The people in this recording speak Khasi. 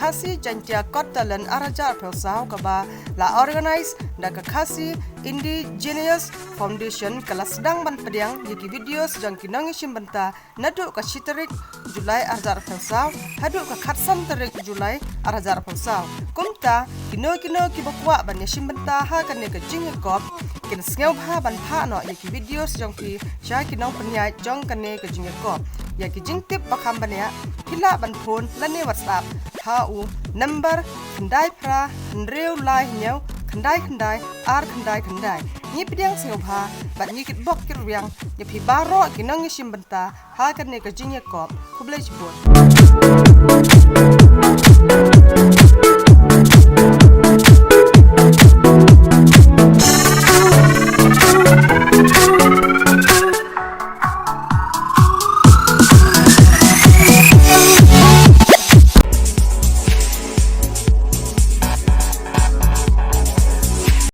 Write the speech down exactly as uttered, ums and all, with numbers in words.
Khasi Jaintia Got Talent ar hajar arphew saw kaba la organize da ka Khasi Indigenous Foundation ka la sdang ban pdiang ïa ki videos jong ki nongïashim bynta naduh ka shi tarik July ar hajar arphew saw haduh ka khatsan tarik July ar hajar arphew saw. Kumta kino kino kiba kwah ban ïashim bynta ha kane ka jingïakop kin sngewbha ban phah noh ïa ki videos jong phi sha ki nongpynïaid jong kane ka jingïakop. Ïa ki jingtip ba kham bniah phi lah ban phone lane WhatsApp ha u number khyndai phra hynriew lai hynñiew khyndai khyndai ar khyndai khyndai. Ngi pdiang sngewbha bad ngi kitbok kitrwiang ïa phi baroh ki nongïashim bynta ha kane ka jingïakop. Khublei shibun.